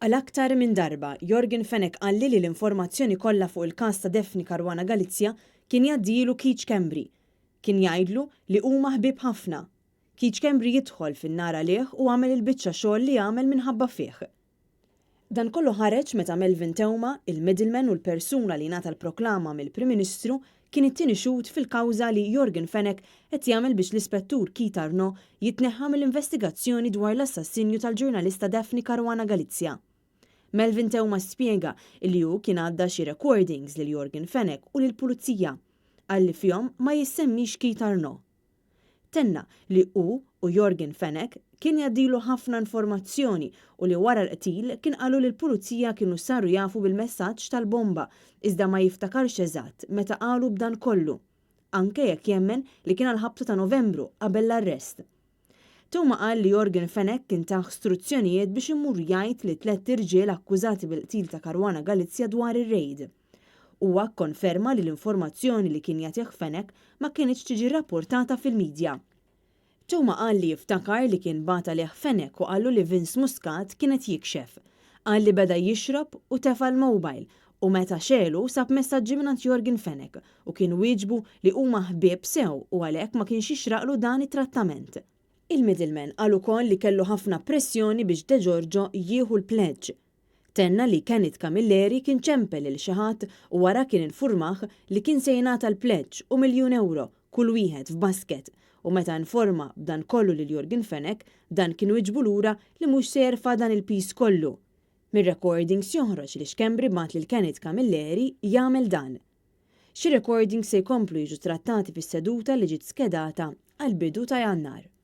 Għal aktar minn darba, Yorgen Fenech qalli li l-informazzjoni kollha fuq il-każ ta' Daphne Caruana Galizia kien jgħaddihielu Keith Schembri. Kien jgħidlu li huma ħbieb ħafna. Keith Schembri jidħol fin-nar għalih u għamel il-biċċa xogħol li għamel minħabba fih. Dan kollu ħareġ meta Melvin Theuma, il-middleman u l-persuna li ngħata l-proklama mill-Prim Ministru, kien it-tieni xhud fil-kawża li Yorgen Fenech qed jagħmel biex l-Ispettur Keith Arnaud jitneħħa mill-investigazzjoni dwar l-assassinju tal-ġurnalista Daphne Caruana Galizia. Melvin Theuma spjega illi hu kien għadda xi recordings lil Yorgen Fenech u lill-Pulizija. Qal li fihom ma jissemmix Keith Arnaud. Tenna li hu u Yorgen Fenech kien jgħaddilu ħafna informazzjoni u li wara l-qtil kien qalu li l-Pulizija kienu saru jafu bil-messaġġ tal-bomba iżda ma jiftakarx eżatt meta qalu b'dan kollu, anke jekk jemmen li kien għall-ħabta ta' Novembru qabel l-arrest. Theuma qal li Yorgen Fenech kien tah struzzjonijiet biex imur jgħid lit-tlett irġiel akkużati bil-qtil ta' Caruana Galizia dwar ir-rejd. Huwa kkonferma li l-informazzjoni li kien jagħtih Fenech ma kinitx tiġi rrapportata fil-midja. Theuma qal li jiftakar li kien bagħat għalih Fenech u qallu li Vince Muscat kien qed jikxef. Qal li beda jixrob u tefa' l-mobile u meta xegħlu sab messaġġi mingħand Yorgen Fenech u kien wieġbu li huma ħbieb sew u għalhekk ma kienx jixraqlu dan it-trattament. Il-middleman qal ukoll li kellu ħafna pressjoni biex Degiorgio jieħu l-pledge. Tenna li Kenneth Camilleri kien ċempel lil xi ħadd u wara kien infurmah li kien se jingħata l-pleġġ u miljun ewro kull wieħed f'basket u meta informa b'dan kollu lil Yorgen Fenech dan kien wiġbu lura li mhux se jerfa' dan il-piż kollu. Mir-recordings joħroġ li Schembri bagħat lil Kenneth Camilleri jagħmel dan. Xi recordings se jkomplu jiġu trattati fis-seduta li ġiet skedata għall-bidu ta' Jannar.